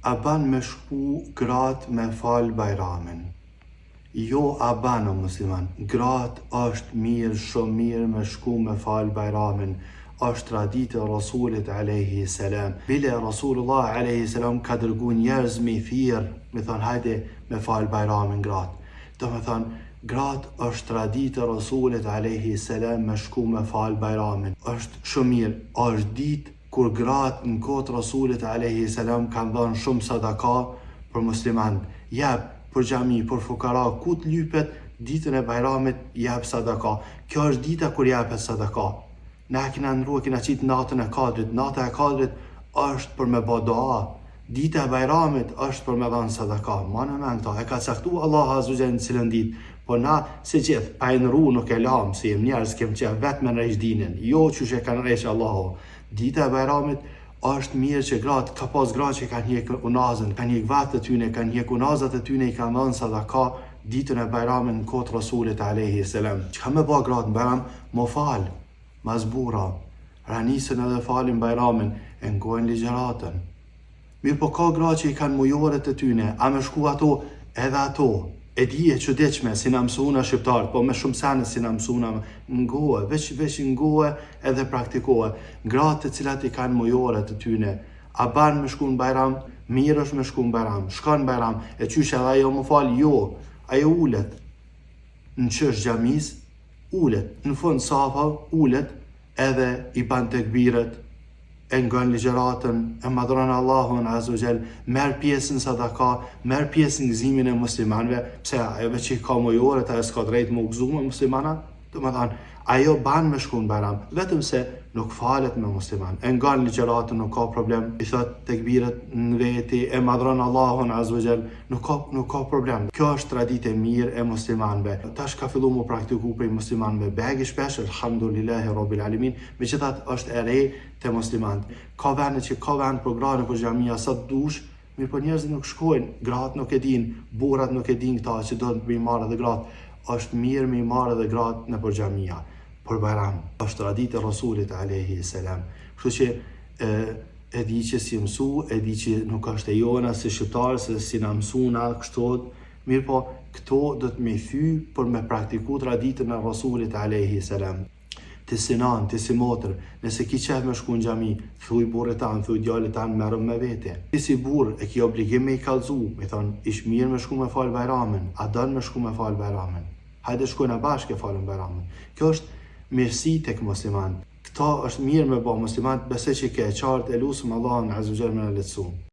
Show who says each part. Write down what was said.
Speaker 1: A ban me shku gratë me fal Bajramin? Jo a ban o musliman, gratë është mirë shumë mirë me shku me fal Bajramin, është traditë e Rasulit alejhi selam. Bile Rasulullah alejhi selam ka dërgu njerëz me i thirr, me thonë hajde me fal Bajramin gratë. Domethonë gratë është traditë e Rasulit alejhi selam me shku me fal Bajramin. Është shumë mirë, është ditë Kur gratë në kohë të Rasulit alejhi selam kanë dhënë shumë sadaka për muslimanët, jep për xhami, për fukara, ku të lypet ditën e Bajramit jep sadaka. Kjo është dita kur jepet sadaka. Na e kena ndrru e kena qitë natën e Kadrit, nata e Kadrit është për me ba dua, dita e Bajramit është për me dhanë sadaka. Mane n'men këta, e ka caktu Allahu azze ve xhel në cilën ditë, po na si gjithë, pa e ndrru nuk e lamë, se jem njerëz, kem qef vetë me ndreq dinin, jo qysh e ka ndreq Allahu. Dita e Bajramit është mirë që gratë, ka pas gra që kanë hjek unazën, kanë hjek vathët e tyne, kanë hjek unazat e tyne i kanë dhënë sadaka ditën e Bajramit në kohë të Rasulit alejhi selam. Çka me ba gratë në Bajram? M'u fal, mas burra, ranisen edhe falin Bajramin, e ngojnë ligjëratën. Mirëpo ka gra që i kanë mujoret e tyne, a me shku ato, edhe ato, e di e çuditshme, si na mësu na shqiptarët, po me shumë sene si na mësu na, ngoe, veç, veç ngoe edhe praktikoe. Gratë të cilat i kanë mujoret e tyne, a ban me shku në bajram, mirë është me shku në bajram, shkon në bajram, e qysh edhe ajo m'u fal, jo, ajo ulet, në qosh xhamisë, ulet, në fund safave, ulet, edhe i ban tekbiret, e ngon ligjëratën, e madhron Allahun azze ve xhel, merr pjesë në sadaka, merr pjesë në gëzimin e muslimanëve, pse ajo veç i ka mujoret, ajo s'ka drejt me u gëzu me muslimana, domethanë, ajo ban me shku në bajram, vetëm se nuk falet me musliman, e ngon ligjëratën, nuk ka problem, i thot tekbiret në veti, e madhron Allahun azze ve xhel, nuk ka, nuk ka problem. Kjo është traditë e mirë e muslimanëve. Tash ka fillu m'u praktiku prej muslimanëve begi shpesh, elhamdulillahi rabbil alamin, megjithatë është e re te muslimanët. Ka vende që ka vend për gra nëpër xhamia sa të dush, mirëpo njerëzit nuk shkojnë, gratë nuk e dinë, burrat nuk e dinë këta që do me i marrë edhe gratë. Është mirë me i marrë edhe gratë nëpër xhamia për Bajram. Është traditë e Rasulit alejhi selam. Kështu që e, e di që s'je mësu, e di që nuk është e jona si shqiptarë, se si na mësu na kështu, mirëpo këto do të me i thy për me praktiku traditën e Rasulit alejhi selam. Ti si nanë, ti si motër, nëse ki qef me shku në xhami, thuj burrit tan, thuj djalit tan, merrëm me vete. Ti si burrë e ki obligim me i kallzu, me i thonë, ish mirë me shku me falë Bajramin, a don me shku me falë Bajramin? Hajde shkojna bashkë e falim Bajramin. Kjo është mirësi tek muslimanët. Këto është mirë me ba muslimanët, besoj që ke e qartë, e lusim Allahun azze ve xhel me na lehtësu.